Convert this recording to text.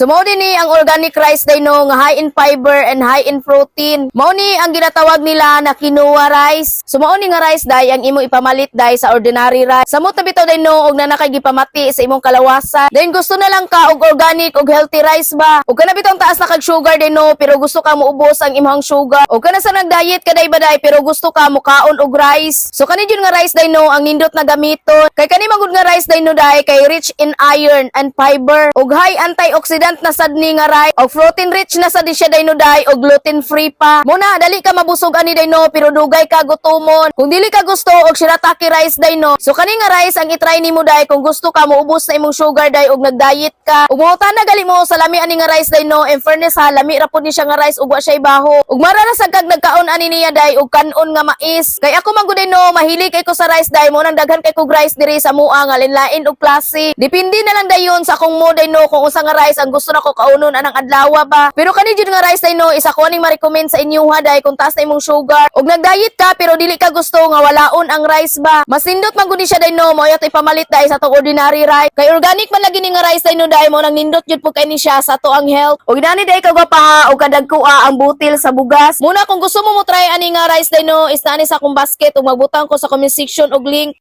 So mao din ni ang organic rice day no, nga high in fiber and high in protein. Mao ni ang ginatawag nila na quinoa rice. So mao ni nga rice day ang imo ipamalit day sa ordinary rice. Samot na bitaw day no, og na kay gipamati sa imong kalawasan. Then gusto na lang ka og organic og healthy rice ba. Ug kana bitaw ang taas na kag sugar day no, pero gusto ka moubos ang imong sugar. Og kana sa nag-diet ka day ba day, pero gusto ka mukaon og rice. So kani jud nga rice day no ang nindot na gamiton. Kay kani man gud nga rice day no day kay rich in iron and fiber ug high antioxidant na sad ni nga rice, og protein rich na sad ni siya day no day, og gluten free pa. Muna dali ka mabusog ani day no, pero dugay ka gutomon. Kung dili ka gusto og shirataki rice day no. So kani nga rice ang i-try nimo day kung gusto ka moubos na imong sugar day og nag-diet ka. Ug mangutana gali mo sa lami ani nga rice day no, in fairness ha, lami ra pud ni siya nga rice ug wa siya baho. Ug mara ra sad kag nagkaon ani niya day og kanon nga mais. Kay ako man gud day no, mahilig kay ko sa rice day mo nang daghan kay kog rice diri sa mua nga lain-lain og klase. Depende na lang dayon sa akong mood day no kung unsa nga rice ang gusto nako kaunon anang adlaw ba. Pero kani jud nga rice day no, isa ko aning ma-recommend sa inyo ha day kung taas na imong sugar. Og nag-diet ka pero dili ka gusto nga walaon ang rice ba. Mas nindot man gud ni siya day no, mao ato ipamalit day sa atong ordinary rice. Kay organic man lagi ni nga rice day no day, mo nang nindot jud pud kay ni siya sa ato ang health. Og inani day kagwapaha og kadagkoa ang butil sa bugas. Muna kung gusto mo mo try ani nga rice day no, is naa ni sa akong basket ug magbutang ko sa comment section og link.